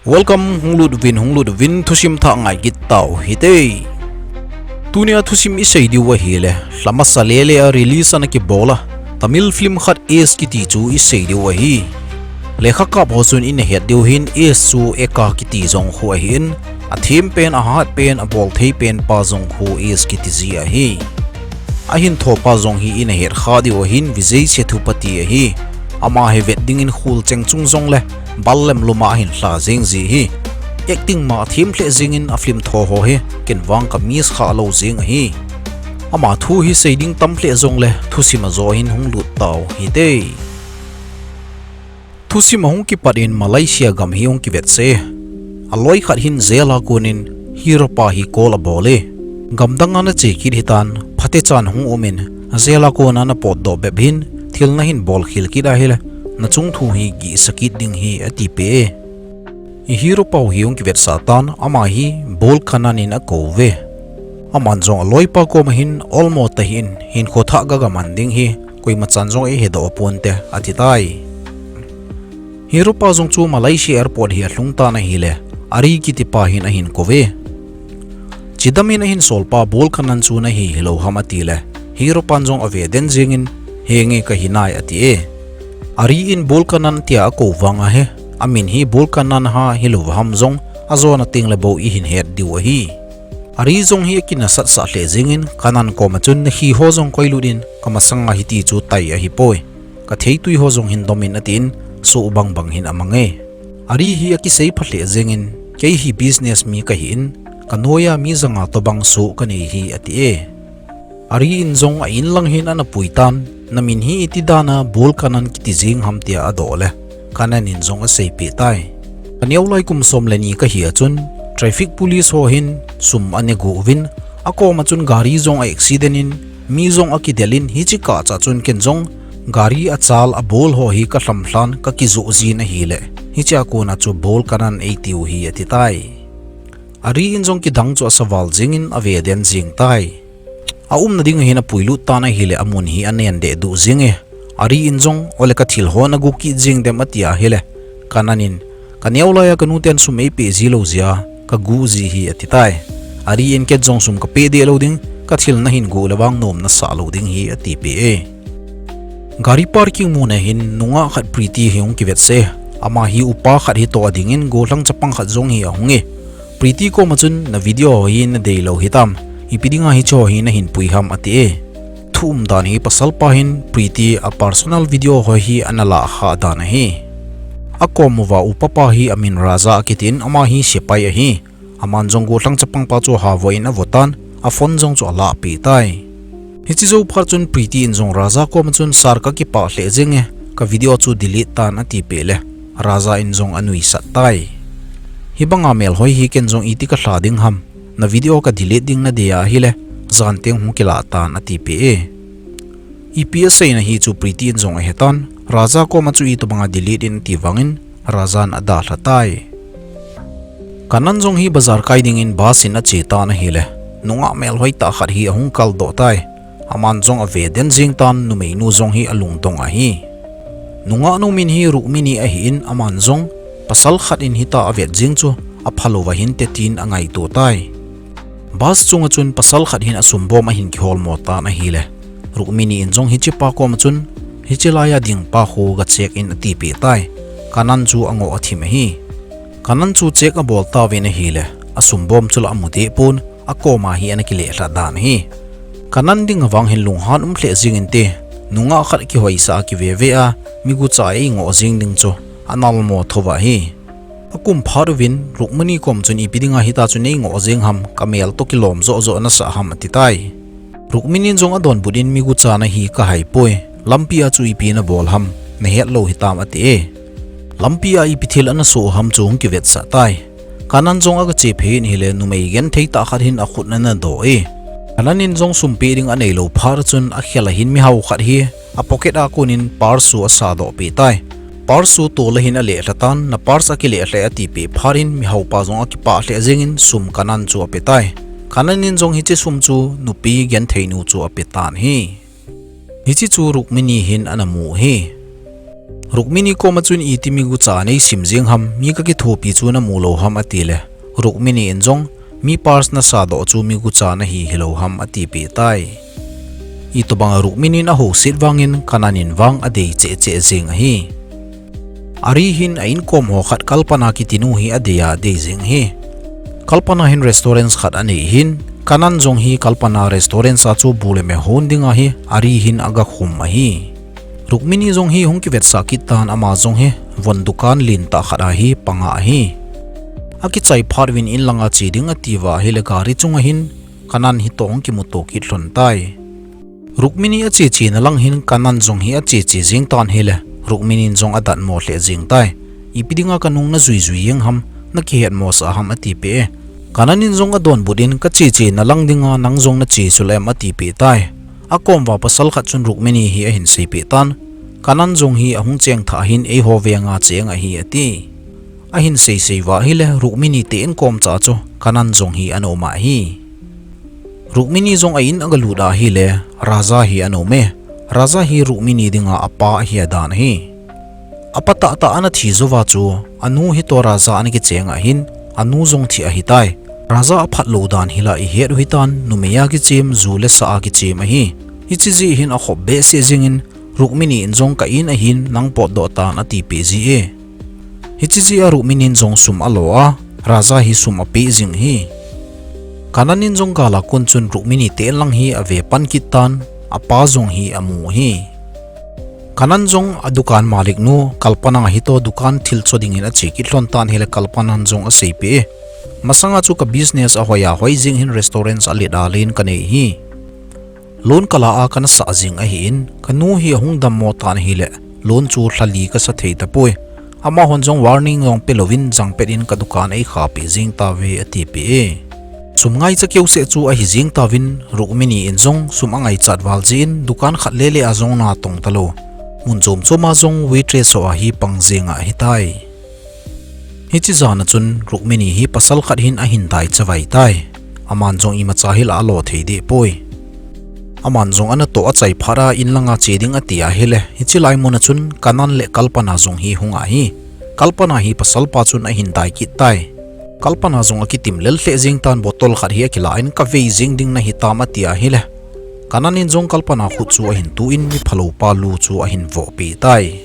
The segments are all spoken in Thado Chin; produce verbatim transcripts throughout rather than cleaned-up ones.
Welcome, hung lut uvin, hung lut uvin, thusim thah ngai kit tau hite. Tunia thusim isei diu ahile, lha masa lele a release ana kibol a Tamil film khat Ace kiti chu isei diu ahi. Lekha kap ho chun ina het diu hin Ace chu Eka kiti jong khu ahin, athem pen, ahat pen, abol thei pen pa jong khu Ace kiti ji ahi. Ahin thopa jong hi ina het kha diu ahin Vijay Sethupathi ahi. Ama hi vet dingin khul cheng chung jong le bal lem lum a ahin lha jeng ji hi. Acting ma athem lheh jengin a film tho ho hi ken vang ka miss kha lou jeng ahi. Ama thu hi sei ding tam lheh jong le thusim a jo hin hung lut tau hite. Thusim ahung kipat in Malaysia gam hi hung kivet se. Aloi khat hin jail a konin hero pa hi call abol e. Gamdang a nache kit hitan, phatechan hung um in, jail a kona napot doh bep hin, thil nahin bol khel kit ahile, nachung thu hi gihsa kit ding hi atipeh e. I hero pa hi hung kivetsah tan, ama hi Bol Kanan in akou ve. Aman jong aloi pa koma hin, olmo tahin, hinkho thah ga gaman ding hi, koima chan jong eihedoh ponte, ati tai. Hero pa jong chu Malaysia airport hi alhung tan ahile, Ari kiti pa hin ahin kou ve. Chidam in ahin sol pa Bol Kanan chu nahi hilou ham ati le, hero pan jong ave den jengin, henge kahi nai ati e. Ari in Bol Kanan tia akou vang ahi, amin hi Bol Kanan ha hilou ham jong, ajona teng le bou ihin het diu ahi. Ari jong hi akinasat sah lheh jengin, Kanan koma chun nahi ho jong koilut in, kamasanga hiti chu tai ahipoi. Katheitui ho jong hin dom in atin, soh bang bang hin amang e. Ari hi akisei pha lheh jengin, kei hi business mi kahin, kanoiya mi janga tobang soh kanei hi ati e. Ari in jong a in lang hin ana pui tan, namin hi iti dana Bol Kanan kiti jeng ham tia adoh le, Kanan in jong aseipeh tai. Kaneo lai kum som le ni kahi a chun, traffic police ho hin sum ane gu uvin, akoma chun gari jong a accident in, mi jong akidel in, hiche kah cha chun ken jong gari achal abol ho hi kalhamlhan kakijoh jin ahile, hichea kona chu Bol Kanan eitiu hi ati tai. Ari in jong kidang chu asa val jengin ave den jeng tai. Aumna ding ahin apuilut tan ahile amun hi anen deh duh jeng e. Ari in jong ole kathil ho nagu kit jeng dem ati ahile, Kanan in, kaneo laiya kanu ten sum eipeh ji lou jeh a kagu ji hi ati tai. Ari in ken jong sum kapeh deh lou ding, kathil nahin gu le vang nom nasah lou ding hi atipeh e. Gari parking mun a hin nungah khat Preeti hi hung kivet se. Ama hi upa khat hitoh a dingin gollhang chapang khat jong hi ahung e. Preeti koma chun na video ho hi nadei lou hitam. Ipi dinga hiche ho hi nahin pui ham ati e. Thu umdan hi pasal pa hin Preeti a personal video ho hi ana lah kha dan ahi. Akom uva upa pa hi amin Raja akitin ama hi sepai ahi. Aman jong gollhang chapang pa chu havoh in avotan, a phone jong chu alahpeh tai. Hiche jou phat chun Preeti in jong Raja koma chun sir kakipah lheh jenge, ka video chu delete tan atipeh le, Raja in jong anuisat tai. Hibanga melhoi hi ken jong iti kalha ding ham, na video ka delete ding nadei ahile, jan teng hung kilah tan atipeh e. Ipi aseina hi chu Preeti in jong ahetan, Raja koma chu itobanga delete in ati vangin, Raja in adalha tai. Kanan jong hi bazar kai dingin bus in ache tan ahile, nungah melhoi tah khat hi ahung kaldoh tai. Aman jong ave den jeng tan numeinu jong hi alungdong ahi. Nungah nu min hi Rukmini ahin aman jong pasal khat in hitia avet jeng chu aphalou va hinte tin angaito tai. Bus chunga chun pasal khat hin asumbom ahin kiholmo tan ahile, Rukmini in jong hichepa koma chun, hiche laiya dingpa khu ga check in atipeh tai. Kanan chu angoh athim ahi. Kanan chu check abol tauvin ahile, asumbom chu la amu deh pon, akoma hi ana kilelhah dan ahi. Kanan dinga vang hin lunghan um lheh jengin te, nungah khat kihoisah a kiveve a, migucha eingoh jeng ding chu, analmo thouva ahi. Akum phat uvin, Rukmini kom chun ipi dinga hitia chu neingoh jeng ham, kamel toh kilom joh joh nasah ham ati tai. Rukmini in jong adonbut in migucha nahi kahaipoi, lampia chu ipi nabol ham, nahet lou hitam ati e. Lampia ipi thil ana soh ham chu hung kivetsah tai. Kanan jong aga chephei in ahile numei genthei tah khat hin akhut ana doh e. Kanan in jong sum peh ding aneilou phat chun akhel a hin mihao khat hi, a pocket a konin purse chu asadoh peh tai. Purse chu tol a hin alelha tan, na purse akilelha e atipeh phat in mihaopa jong akipah lheh jengin sum Kanan chu ape tai. Kanan in jong hiche sum chu nupi gentheinu chu ape tan ahi. Hiche chu Rukmini hin ana mu ahi. Rukmini koma chun iti mi gucha nei sim jing ham, mi kakithopi chu namu lou ham atile, Rukmini in jong mi purse nasa doh chu mi gucha nahi hilou ham atipeh tai. Itobanga Rukmini in ahouset vangin Kanan in vang adei cheh cheh jing ahi. Ari hin a inkom ho khat Kalpana kitinu hi adei a dei jing ahi. Kalpana hin restaurant khat anei hin, Kanan jong hi Kalpana restaurant a chu bu le me hon dinga hi Ari hin agakhum ahi. Rukmini jong hi hung kivetsah kit tan, ama jong hi von dukan lentah khat a hi panga ahi. Akichai phat uvin in langa che ding atiuva ahile gari chunga hin Kanan hitoh hung kimuto kit lhon tai. Rukmini ache chena lang hin Kanan jong hi ache che jeng tan ahile, Rukmini in jong adatmo lheh jeng tai. Ipi dinga kanung najui jui jeng ham, nakihetmosah ham atipeh e. Kanan in jong adonbut in, kache chena lang dinga nang jong nache chule em atipeh tai. Akom uva pasal khat chun Rukmini hi ahin seipeh tan, Kanan jong hi ahung cheng thah hin eiho venga cheng ahi ati. Ahin seisei uva ahile Rukmini te inkom cha chu Kanan jong hi ana um ahi. Rukmini jong a in agalut ahile Raja hi ana um e. Raja hi Rukmini dinga apa ahi dan ahi. Apa tahtah ana thi jouva chu anu hitoh Raja ana kicheng ahin, anu jong thi ahitai. Raja aphat lou dan hi la ihet u hitan, numei a kichem, ju le sa a kichem ahi. Hiche jeh hin akhop behseh jengin, Rukmini in jong ka in ahin nang potdoh tan atipeh ji e. Hiche jeh a Rukmini in jong sum alo a, Raja hi sum apeh jing ahi. Kanan in jong gal a kon chun Rukmini te in lang hi ave pan kit tan, apa jong hi amu ahi. Kanan jong adukan malik nu Kalpana hitoh dukan thil cho dingin ache kit lhon tan ahile Kalpana in jong aseipeh e. Masanga chu ka business ahoi ahoi jeng hin restaurant alet alen kanei ahi. Loan kala a kana sah jing ahin, kanu hi ahung dammo tan ahile, loan chu lha li kasa thei tapoi. Amahon jong warning jong pelouvin jangpet in ka dukan eikhapeh jeng tauve atipeh e. Sum ngaicha keuseh chu ahi jeng tauvin, Rukmini in jong sum angaichat val jeh in dukan khat lele a jong natong talou. Mun chom chom a jong waitress ho a hi pang jeng ahitai. Hiche jan a chun Rukmini hi pasal khat hin ahin dai chavai tai. Aman jong imacha hi la alo thei deh poi. Aman jong anatoh achai phat a in langa che ding ati ahile, hiche lai mun a chun Kanan le Kalpana jong hi hung ahi. Kalpana hi pasal pa chun ahin dai kit tai. Kalpana jong akitim lel lheh jeng tan, bottle khat hi akilah in, kavei jeng ding nahitam ati ahile, Kanan in jong Kalpana khut chu ahin tu in, miphalou pa lu chu ahin vohpeh tai.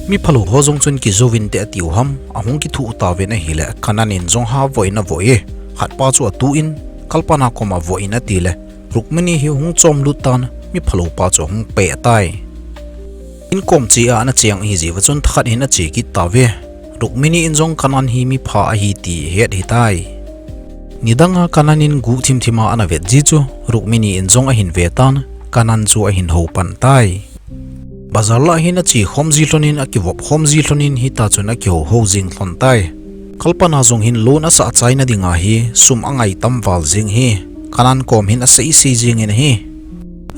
Miphalou ho jong chun kijouvin te atiu ham, ahung kithuh tauvin ahile, Kanan in jong ha voh in avoh e. Khat pa chu atu in, Kalpana koma voh in atile, Rukmini hi hung chomlut tan, miphalou pa chu ahung peh tai. Inkom che a ana cheng ahi jeh uva chun thakhat hin ache kit tauve. Rukmini in jong Kanan hi mipha ahi ti ahet ahitai. Nidang a Kanan in guh thim thim a ana vet ji chu, Rukmini in jong ahin ve tan, Kanan chu ahin hou pan tai. Bazar lah hin ache khom ji lhon in, akivop khom ji lhon in, hita chun akihou hou jing lhon tai. Kalpana jong hin loan asah chaina dinga hi sum angai tam val jeng ahi. Kanan kom hin asei sei jeng in ahi.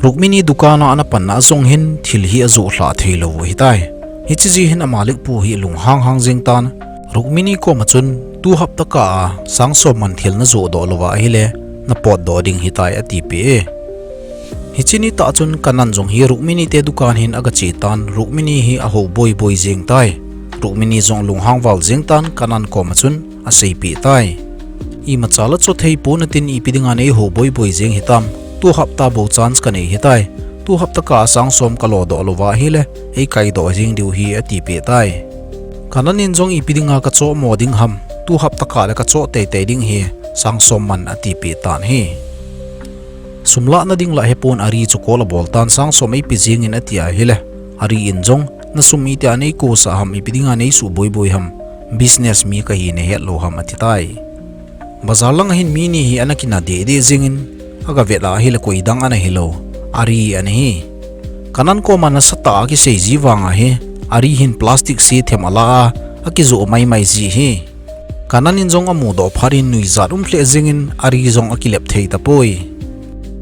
Rukmini dukan a ana panna jong hin thil hi ajoh lhah thei lou u ahitai. Hiche jeh hin amalik pu hi lunghang hang jeng tan, Rukmini koma chun, tu hapta kah a sang som man thil najoh doh louva ahile, napotdoh ding ahitai atipeh e. Hiche nitah chun Kanan jong hi Rukmini te dukan hin agache tan, Rukmini hi ahou boi boi jeng tai. Rukmini jong lunghang val jeng tan, Kanan koma chun aseipeh tai. Imacha la cho thei pon atin, ipi dinga neihou boi boi jeng hitam? Tu hapta bou chance kanei ahitai. Tu hapta kah a sang som kalo doh louva ahile, eikaidoh jeng diu ahi atipeh tai. Kanan in jong ipi dinga kachohmo ding ham? Tu hapta kah le kachoh teitei ding ahi, sang som man atipeh tan ahi. Sum lahna ding lah hepon Ari chu call abol tan, sang som eipe jeng in ati ahile, Ari in jong, nasum itia neikosah ham, ipi dinga neisuh boi boi ham, business mi kahi nahet lou ham ati tai. Bazar langa hin mi ni hi ana kina deh deh jeng in, agavet a ahile koidang ana hilou, Ari ana hi. Kanan koma nasatah a akisei ji vanga hi, Ari hin plastic se them ala a, akijoh mai mai ji ahi. Kanan in jong amudoh phat in nuijat um lheh jeng in, Ari jong akilep thei tapoi.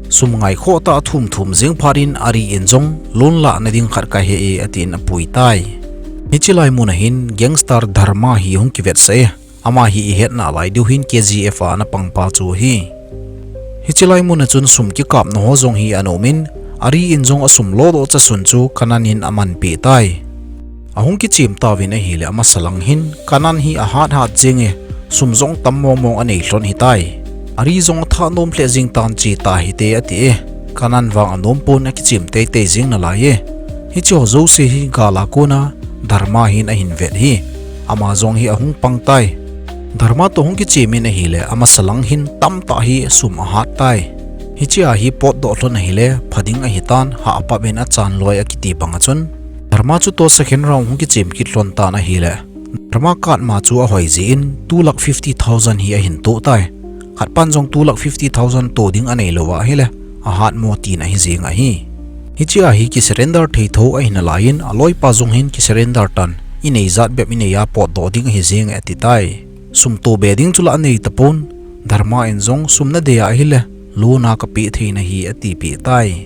Sum ngaikhoh tah a athum thum jeng phat in, Ari in jong loan lahna ding khat kahe e atin apui tai. Hiche lai mun a hin gangster Dharma hi hung kivetsah e. Ama hi ihet nalai diu hin K G F a ana pangpa chu ahi. Hiche lai mun a chun sum kikapna ho jong hi ana um in, Ari in jong asum lodoh chasun chu Kanan in amanpeh tai. Ahung kichem tauvin ahile, amasa lang hin Kanan hi ahat hat jing e, sum jong tam mong mong anei lhon hitai. Ari jong atha nom lheh jing tan, che ta hite ati e. Kanan vang anom pon, akichem teitei jing nalai e. Hiche ho jouse hi gal a kona Dharma hin ahin vet hi. Ama jong hi ahung pang tai. Dharma toh hung kichem in ahile, amasa lang hin tamtah hi sum ahat tai. Hiche a hi potdoh lhon ahile, pha ding ahitan, hah apap in achan loi akiti bang a chun, Dharma chu toh second round hung kichem kit lhon tan ahile, Dharma card ma chu ahoi jeh in two lakh fifty thousand hi ahin toh tai. Khat pan jong two lakh fifty thousand toh ding anei lou va ahile, ahat mo tin ahi jing ahi. Hiche a hi kisurrender thei tho ahi nalai in, aloipa jong hin kisurrender tan, inei jat bep inei a potdoh ding ahi jing e ati tai. Sum toh be ding chu la anei tapon, Dharma in jong sum nadei a ahile, loan a kapeh thei nahi atipeh tai.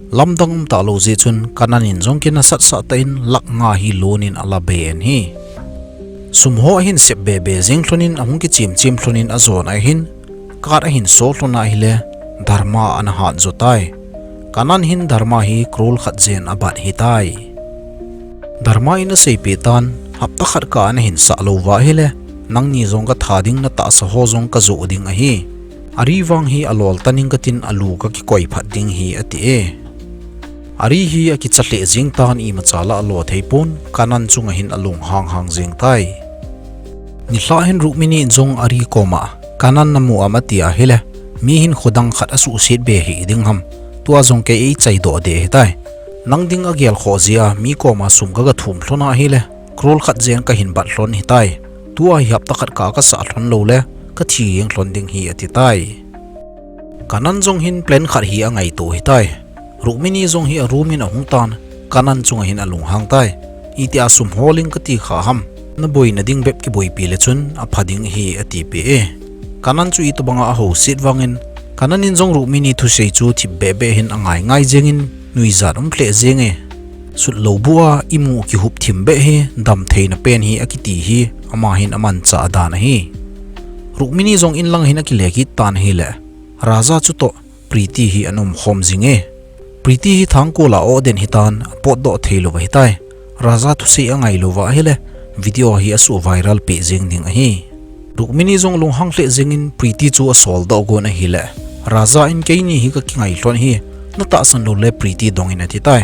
Lamdang um talou jeh chun Kanan in jong kinasat sah tah in lakh nga hi loan in ala be in ahi. Sum ho ahin sep be be jing lhon in, ahung kichem chem lhon in ajon ahin, card ahin so lhon ahile, Dharma ana hat jo tai. Kanan hin Dharma hi crore khat jen abat hitai. Dharma in aseipeh tan, hapta khat kah a nahin sah lou va ahile, nangni jong katha ding, natahsa ho jong kajoh ding ahi. Ari vang hi alol tan ing katin, alu kakikoi phat ding hi ati e. Ari hi akicha lheh jing tan, imacha la alo thei pon, Kanan chunga hin alung hang hang jing tai. Nilhah hin Rukmini in jong Ari koma, Kanan namu am ati ahile, mi hin khodang khat asuhset be hih ding ham, tua jong kei eichai doh deh hitai. Nang ding agel khoh jeh a mi koma sum kaga thum lhon ahile, crore khat jen kahin bat lhon hitai. Tua hi hapta khat kah a kasah lhon lou le, kathi jeng lhon ding hi ati tai. Kanan jong hin plan khat hi angaito hitai. Rukmini jong hi aroom in ahung tan, Kanan chunga hin alunghang tai. Itia sum hol ing kati kha ham. Naboina ding bep kiboipi le chun apha ding ahi atipeh e. Kanan chu itobanga ahouset vangin, Kanan in jong Rukmini thusei chu thip beh beh hin angai ngai jengin, nuijat um lheh jeng e. Sut lou bua imu kihup thim beh hi damtheina pen hi akiti hi, ama hin amanchah dan ahi. Rukmini jong inlang hin akile kit tan ahile, Raja chu toh Preeti hi ana umkhom jing e. Preeti hi thangkol a o den hitan, apotdoh thei lou ahitai. Raja thusei angai lou va ahile, video hi asuh viral peh jeng ding ahi. Rukmini jong lunghang lheh jengin Preeti chu asoldoh gon ahile, Raja in keini hi kakingai lhon hi, natahsan lou le Preeti dongin ati tai.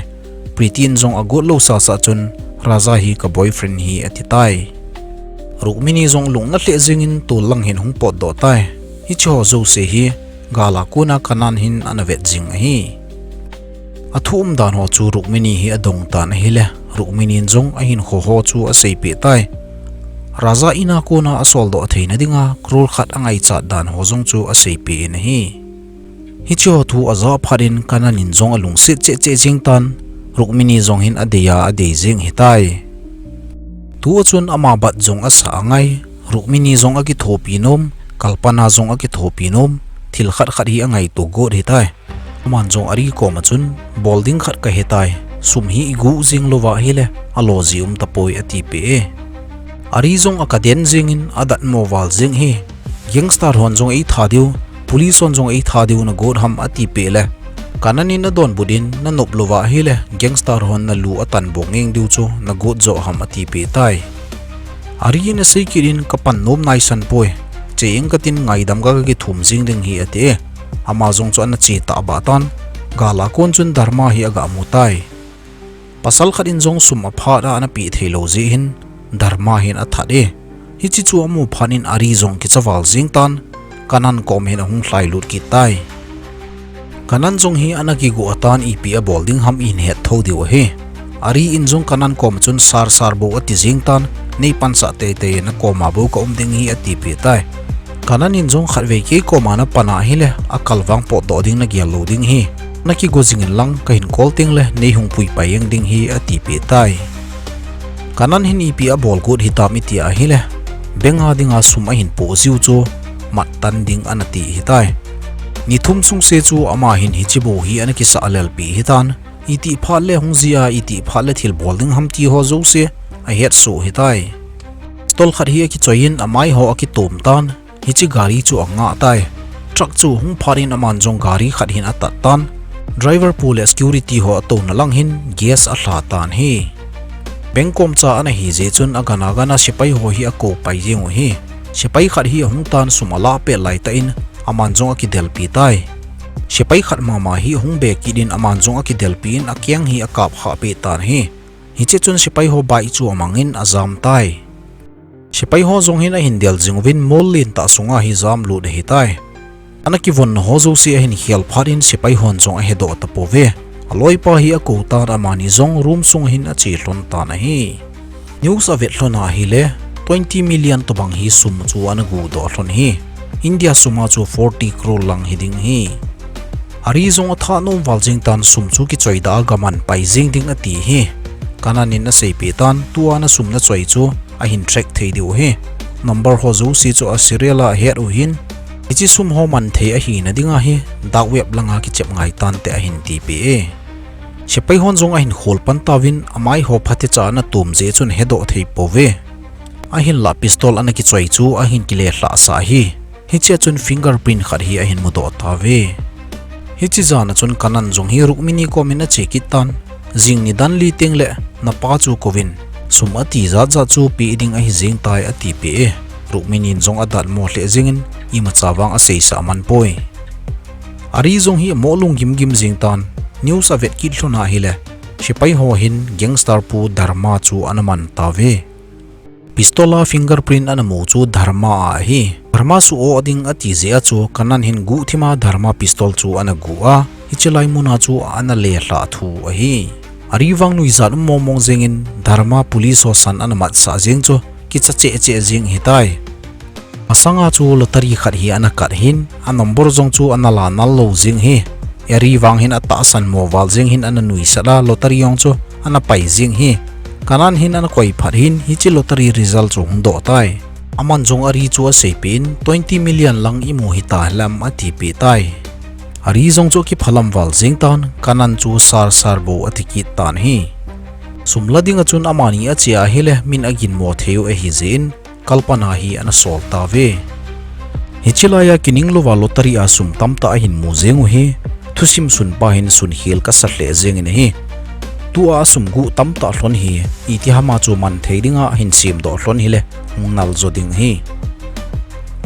Preeti in jong agot lou sasa chun, Raja hi ka boyfriend hi ati tai. Rukmini jong lungna lheh jengin tol lang hin hung potdoh tai. Hiche ho jouse hi, gal a kona Kanan hin ana vet jing ahi. Athu umdan ho chu Rukmini hi adong tan ahile, Rukmini in jong ahinkho ho chu aseipeh tai. Raja in a kona asoldoh theina dinga crore khat angaichat dan ho jong chu aseipeh in ahi. Hiche ho thu aja phat in Kanan in jong alungset cheh cheh jeng tan, Rukmini jong hin adei a adei jeng hitai. Tua chun ama bat jong asa angai, Rukmini jong akithopi nom, Kalpana jong akithopi nom, thil khat khat hi angaito got hitai. Aman jong Ari koma chun, bol ding khat kahetai, sum hi igu jing lou va ahile, alo ji um tapoi atipeh e. Ari jong akaden jengin, adatmo val jeng hi, gangster hon jong eitha diu, police hon jong eitha diu nagot ham atipeh le, Kanan in adonbut in, nanop lou va ahile, gangster hon nalu atan bong ngeng diu chu nagot joh ham atipeh tai. Ari in asei kit in, kapan nom naisan poi, che ing katin ngaidam ka kakithum jing ding hi ati e. Ama jong chu ana che tahbeh tan, gal a kon chun Dharma hi agamu tai. Pasal khat in jong sum aphat a anapeh thei lou jeh hin, Dharma hin athat e. Hiche chu amu phat in Ari jong kicha val jeng tan, Kanan kom hin ahung lhailut kit tai. Kanan jong hi ana kigo atan ipi abol ding ham ihin het tho diu ahi. Ari in jong Kanan koma chun sar sar bou ati jeng tan, nei pansah teitei in nakoma bou kaum ding hi atipeh tai. Kanan in jong khatvei kei koma napan ahile, akal vang potdoh ding nagel lou ding hi. Nakigo jingin lang kahin call tengle, nei hung puipai jeng ding hi atipeh tai. Kanan hin ipi abol got hitam iti ahile, bank a dinga sum ahin poh jiu chu, mat tan ding anati hitai. Ni thum sungse chu ama hin hiche bou hi ana kisah lelpi hitan, itih phat le hung jia, itih phat le thil bol ding ham ti ho jouse, ahetsoh hitai. Pistol khat hi akichoi in amai ho akitom tan, hiche gari chu angah tai. Truck chu hung phat in aman jong gari khat hin atat tan, driver pu le security ho atouna lang hin gas alha tan ahi. Pengkomcha ana hi jeh chun agana gana sepai ho hi akou pai jeng u hi. Sepai khat hi ahung tan sum alah pet laitah in aman jong akidelpi tai. Sepai khat mama hi ahung be kit in aman jong akidelpi in akeng hi akap khah peh tan hi. Hiche chun sepai ho bike chu amangin ajam tai. Sepai ho jong hin ahin del jing uvin mol lentah sunga hi jam lut ahitai. Ana kivon na ho jouse ahin khel phat in sepai hon jong ahedoh tapouve. Aloipa hi akou tan amani jong room sunga hin ache lhon tan ahi. News avet lhon ahile twenty million tobang hi sum chu ana guhdoh lhon hi. India sum a chu forty crore lang hiding hi. Ari jong athah nom val jeng tan sum chu kichoi dah a gaman pai jeng ding ati hi. Kanan in aseipeh tan tua ana sum nachoi chu ahin track thei diu hi. Number ho jouse chu a serial a ahet u hin. Hiche sum ho man thei ahina dinga hi dark web langa kichep ngai tante ahin tipeh e. Sepai hon jong ahin khol pan tauvin amai ho phatecha ana tum jeh chun hedoh thei pouve. Ahinlah pistol ana kichoi chu ahin kile lhah sah hi. Hichea chun fingerprint khat hi ahin mudoh tauve. Hiche jana chun Kanan jong hi Rukmini komin ache kit tan. Jing nidan li teng le napa chu kouvin. Sum ati jat jat chu pe ding ahi jeng tai atipeh e. Rukmini in jong adatmo lheh jengin imacha vang aseisah man poi. Ari jong hi amo lunggim gim jeng tan. News avet kit lhon ahile sepai ho hin gangster pu Dharma chu ana man tauve. Pistol a fingerprint ana mu chu Dharma a ahi. Dharma su o ding ati jeh a chu Kanan hin guhthima Dharma pistol chu ana guh a, hiche lai muna chu ana le lhah thu ahi. Ari vang nuijat um mong mong jengin Dharma police ho san ana matsah jeng chu kicha cheh cheh jeng hitai. Asanga chu lottery khat hi ana kat hin, a number jong chu ana la nal lou jeng hi. Ari vang hin atahsan mo val jeng hin ana nuisat a lottery jong chu ana pai jeng hi. Kanan hin ana koi phat hin hiche lottery result chu hung doh tai. Aman jong Ari chu aseipeh in twenty million lang imu hita lam atipeh tai. Ari jong chu kiphalam val jeng tan Kanan chu sar sar bou ati kit tan hi. Sum la dinga chun amani ache ahile min aginmo thei u ahi jeh in Kalpana hi ana sol tauve. Hiche laia kining louva lottery a sum tamtah ahin mu jeng u hi, thusim sunpa hin sun khel kasa lheh jengin ahi. Tua asum guh tamtah lhon hi, itihama chu man thei dinga ahin semdoh lhon hile, hung nal jo ding ahi.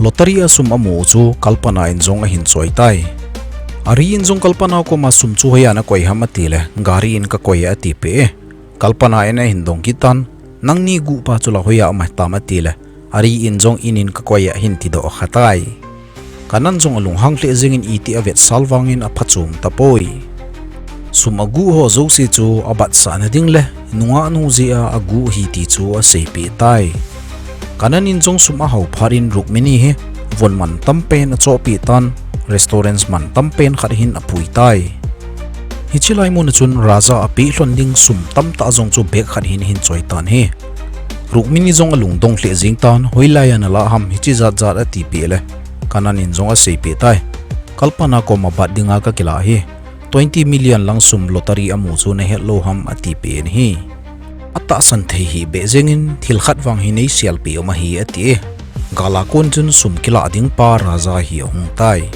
Lottery a sum amu u chu Kalpana in jong ahin choi tai. Ari in jong Kalpana koma sum chu hoiya nakoi ham atile, gari in kakoi e atipeh e. Kalpana in ahin dong kit tan, nangni guhpa chu la hoiya um ahitam atile, Ari in jong in in kakoi e ahin tidoh kha tai. Kanan jong alunghang lheh jengin iti avetsal vangin aphachom tapoi. Sum aguh ho jouse chu abatsah na ding le nungah nu jeh a aguh hi ti chu aseipeh tai. Kanan in jong sum ahao phat in Rukmini hi von mantam pen achohpeh tan, restaurants mantam pen khat hin apui tai. Hiche lai muna chun Raja apeh lhon ding sum tamtah jong chu bag khat hin ahin choi tan hi. Rukmini jong alungdong lheh jeng tan, hoilaiya nalah ham hiche jat jat atipeh le, Kanan in jong aseipeh tai. Kalpana koma bat dinga kakilah hi. Twenty million lang sum lottery amu chu nahet lou ham atipeh in ahi. Atahsan thei hih beh jengin thil khat vang hi neiselpeh um ahi ati e. Gal a kon chun sum kilah ding pa Raja hi ahung tai.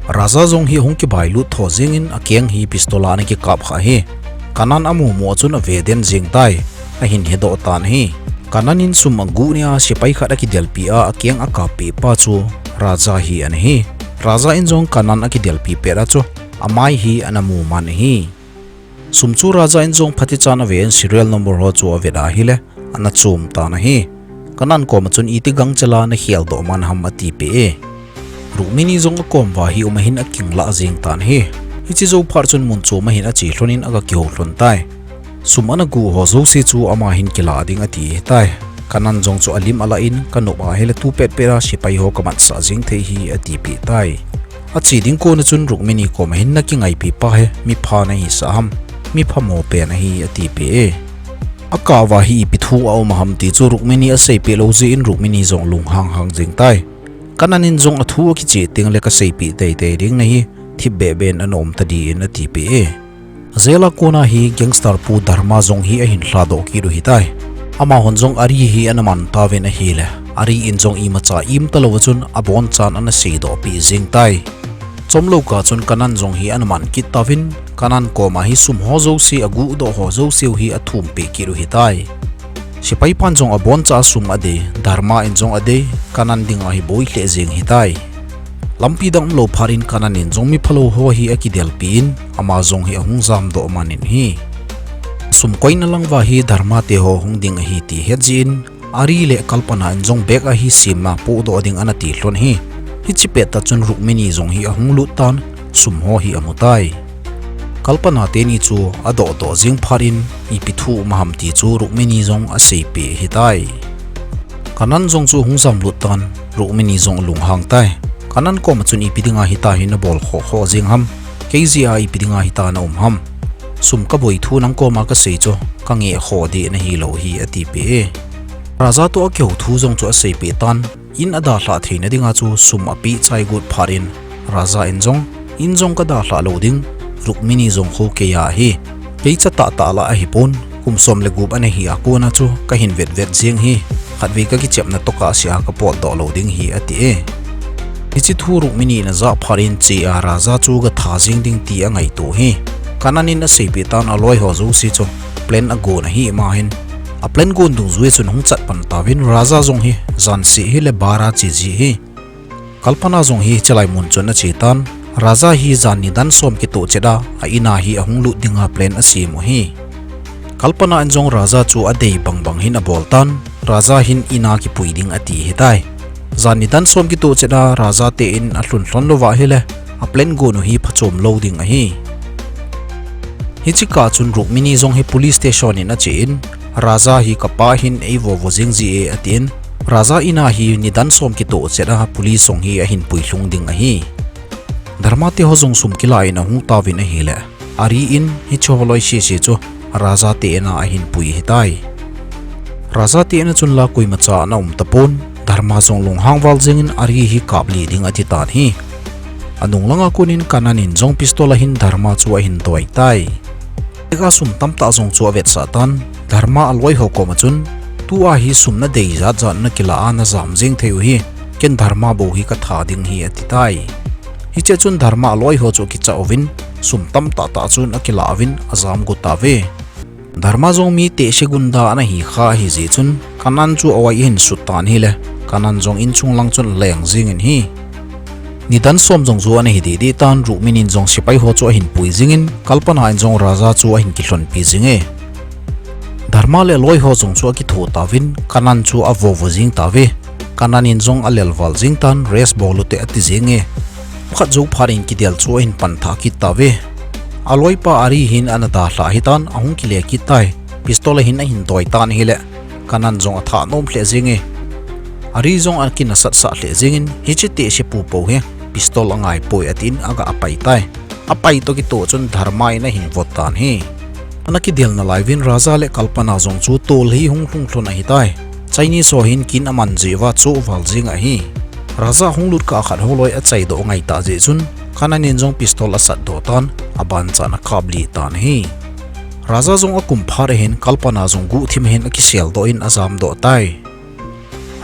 Raja jong hi ahung kibailut tho jengin akeng hi pistol a ana kikap kha hi. Kanan amu mu a chun ave den jeng tai. Ahin hedoh tan hi. Kanan in sum aguh nia sepai khat akidelpi a akeng akappeh pa chu Raja hi ana hi. Raja in jong Kanan akidelpi pet a chu amai hi ana mu man ahi. Sum chu Raja in jong phatechan ave in serial number ho chu avet ahile ana chom tan ahi. Kanan koma chun iti gangchela nakheldoh man ham atipeh e. Rukmini jong akom uva hi um ahin akinglah jeng tan ahi. Hiche jou phat chun mun chom ahin ache lhonin aga kihou lhon tai. Sum ana guh ho jouse chu ama hin kilah ding ati ahitai. Kanan jong chu alim alah in kanop ahile tu petpet a sepai ho kamatsah jeng thei hi atipeh tai. Ache ding kona chun Rukmini koma hin nakingaipi pa hi mipha nahisah ham, miphamo pen ahi atipeh e. Akah uva hi ipi thu aum ham ti chu Rukmini aseipeh lou jeh in Rukmini jong lunghang hang jeng tai. Kanan in jong athu akicheh tengle kaseipeh teitei ding nahi, thipbeh beh in ana um tadin atipeh e. Jail a kona hi gangster pu Dharma jong hi ahin lhadoh kit u ahitai. Amahon jong Ari hi ana man tauvin ahile, Ari in jong imacha im talou a chun abonchan ana seidoh peh jeng tai. Chomlou kah chun Kanan jong hi ana man kit tauvin, Kanan koma hi sum ho jouse aguhdoh ho jouseu hi athumpeh kit u hitai. Sepai pan jong aboncha a sum adei, Dharma in jong adei, Kanan dinga hi boi lheh jeng hitai. Lampi dang umlou phat in Kanan in jong miphalou ho hi akidelpi in, ama jong hi ahung jamdoh man in ahi. Sum koina lang uva hi Dharma te ho hung ding ahi ti het jeh in, Ari le Kalpana in jong bag a hi sim a pohdoh ding ana ti lhon ahi. Hiche pettah chun Rukmini jong hi ahung lut tan, sum ho hi amutai. Kalpana teni chu adohdoh jeng phat in, ipi thu um ham ti chu Rukmini jong aseipeh ahitai. Kanan jong chu hung jamlut tan, Rukmini jong alunghang tai. Kanan koma chun ipi dinga hitia hi nabol khoh khoh jeng ham, kei jeh a ipi dinga hitia naum ham. Sum kaboi thu nang koma kasei chu, kangeh khoh ding nahilou hi atipeh e. Raja toh akihou thu jong chu aseipeh tan, in adalhah theina dinga chu sum apeh chai got phat in, Raja in jong, in jong kadalhah lou ding, Rukmini jong khu keiya ahi. Kei cha tahtah lah ahipon, kum som le gup ana hi a kona chu kahin vetvet jeng ahi, khatvei kakichepna tokah sea kapotdoh lou ding ahi ati e. Hiche thu Rukmini in ajah phat in chea Raja chu gatha jeng ding ti angaito ahi. Kanan in aseipeh tan aloi ho jouse chu plan agon ahi ma hin. A plan gon dungjui chun hung chat pan tauvin Raja jong hi jan seh hile bar a che ji ahi. Kalpana jong hi chelai mun chun ache tan, Raja hi jan nidan som kitoh chet a, a in a hi ahung lut dinga plan asem u ahi. Kalpana in jong Raja chu adei bangbang hin abol tan, Raja hin in a kipui ding ati ahitai. Jan nidan som kitoh chet a Raja te in alhun lhon louva ahile, a plan gon u hi phachom lou ding ahi. Hiche kah chun Rukmini jong hi police station in ache in, Raja hi kapa hin eivovo jeng ji e atin, Raja in a hi nidan som kitoh chet a police jong hi ahin pui lhung ding ahi. Dharma te ho jong sum kila in ahung tauvin ahile, Ari in hiche ho loi sese chu Raja te in a ahin pui ahitai. Raja te in a chun la koimacha ana um tapon, Dharma jong lunghang val jeng in Ari hi kaplih ding ati tan ahi. Anung langa kon in Kanan in jong pistol ahin Dharma chu ahin doi tai. Bag a sum tamtah jong chu avetsah tan, Dharma aloi ho koma chun, tua hi sum nadei jat jat nakila a najam jeng thei u ahi, ken Dharma bou hi katha ding ahi ati tai. Hichea chun Dharma aloi ho chu akicha uvin, sum tamtah tah chun akila uvin ajam got tauve. Dharma jong mi tehse gunda ana hi kha ahi jeh chun, Kanan chu awai ahin sut tan ahile, Kanan jong inchung lang chun aleng jeng in ahi. Nidan som jong chu ana hi deh deh tan, Rukmini in jong sepai ho chu ahin pui jeng in, Kalpana in jong Raja chu ahin kilhonpi jeng e. Dharma le aloi ho jong chu akitho tauvin, Kanan chu avovo jeng tauve. Kanan in jong alel val jeng tan, rest bol ute ati jeng e. Khat jou phat in kidel chu ahin pan thah kit tauve. Aloipa Ari hin ana dalhah ahitan, ahung kile kit tai. Pistol ahin ahin doi tan ahile, Kanan jong athah nom lheh jeng e. Ari jong akinasat sah lheh jeng in, hiche tehse pu pou hi pistol angai poi atin aga apai tai. Apai toh kitoh chun Dharma in ahin vot tan ahi. Ana kidel nalai uvin Raja le Kalpana jong chu tol hi hung lhung lhon ahitai. Chinese ho hin kin aman jeh uva choh val jeng ahi. Raja hung lut kah a khat holoi achaidoh ngai tah jeh chun, Kanan in jong pistol asatdoh tan, abanchan akaplih tan ahi. Raja jong akum phat ahin Kalpana jong guhthim ahin akiseldoh in ajamdoh tai.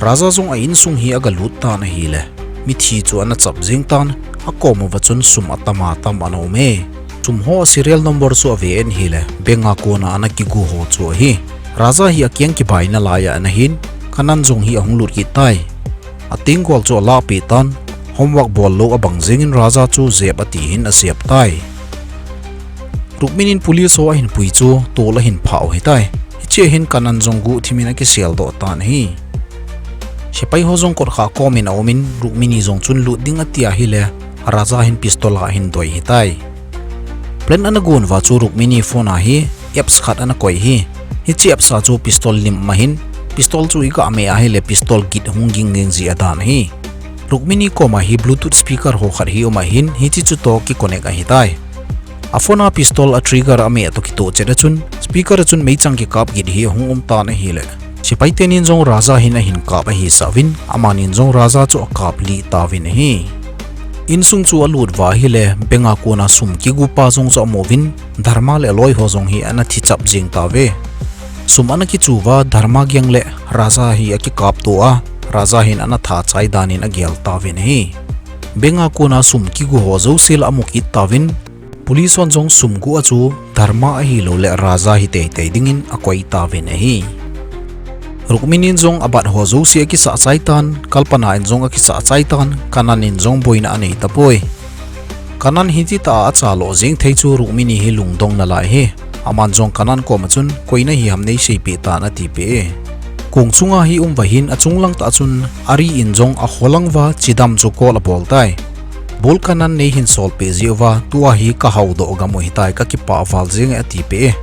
Raja jong a insung hi agalut tan ahile, mithi chu ana chap jeng tan, akom uva chun sum atama tam ana um e. Sum ho serial number chu ave in ahile, bank a kona ana kigu ho chu ahi. Raja hi akeng kibai nalai a ana hin, Kanan jong hi ahung lut kit tai. Atenggol chu alahpeh tan, homework bol lou abang jeng in Raja chu jep ati hin ajep tai. Rukmini in police ho ahin pui chu tol ahin phah u ahitai. Hichea hin Kanan jong guhthim in akiseldoh tan ahi. Sepai ho jong kotkhah kom in aum in Rukmini jong chun lut ding ati ahile, Raja hin pistol ahin doi ahitai. Plan ana gon uva chu Rukmini phone a hi apps khat ana koi ahi. Hiche apps a chu pistol lim um ahin, pistol chu iga meh ahile pistol git hung ging ging ji adan ahi. Rukmini koma hi Bluetooth speaker ho khat hi um ahin, hiche chu toh kiconnect ahitai. A phone a pistol a trigger ameh toh kitoh chet a chun, speaker a chun meichang kikap git hi ahung um tan ahile, sepai tenin jong Raja hin ahin kap ahisah uvin, amanin jong Raja chu akaplih tauvin ahi. Insung chu alut uva ahile, bank a kona sum kigupa jong chu amu uvin, Dharma le aloi ho jong hi ana thichap jeng tauve. Sum ana kichu uva Dharma gang le Raja hi akikapto a, Raja hin ana tha chai dan in agel tauvin ahi. Bank a kona sum kigu ho jouse la amu kit tauvin, Police hon jong sum guh a chu Dharma ahilouleh Raja hi teitei dingin akoi tauvin ahi. Rukmini in jong abat ho jouse akisah chai tan, Kalpana in jong akisah chai tan, Kanan in jong boina anei tapoi. Kanan hi titah a achalo jeng thei chu Rukmini hi lungdong nalai ahi. Aman jong Kanan koma chun koi nahi ham neiseipeh tan atipeh e. Kong chunga hi um uva hin achunglang tah chun Ari in jong akholang uva Chidam chu call abol tai. Bol Kanan neihin solpeh jeh uva tua hi kahaudoh gam u hitai, kakipah val jenge atipeh e.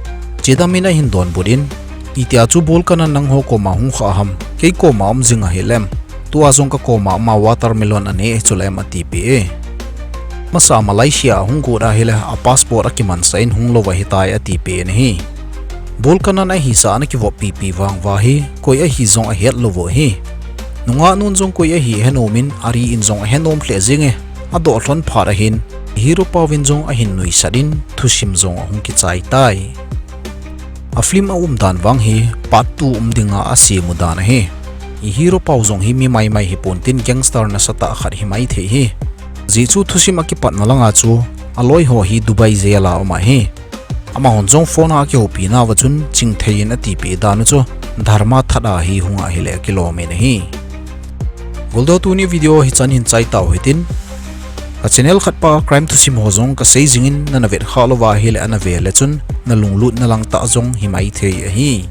Chidam in ahin donbut in, itia chu Bol Kanan nangho koma hung khah ham, kei koma um jing ahilem. Tua jong kakoma ama watermelon anei chulem atipeh e. Masa Malaysia ahung got ahile apassport akimansah in hung lou ahitai atipeh in ahi. Bol Kanan ahisah ana kivop pipi vang uva hi koi ahi jong ahet lou u ahi. Nungah nun jong koi ahi ahenom in Ari in jong ahenom lheh jenge. Adoh lhon phat ahin, hero pau vin jong ahin nuisat in thusim jong ahung kichai tai. A film a umdan vang hi part two um dinga asem u dan ahi. I hero pau jong hi mi maimai hipon tin gangster nasatah khat himai thei ahi. Ajeh chu thusim akipatna langa chu aloi ho hi Dubai jail a um ahi. Amahon jong phone a akihoupi nauva chun chingthei in atipeh dan u chu Dharma that a hi hung ahile akilom in ahi. Goldo, tuni video hichan hin chai tau hitin. Ka channel khatpa crime thusim ho jong kasei jingin nana vetkhah louva ahile ana ve le chun nalunglutna lang tah jong himai thei ahi.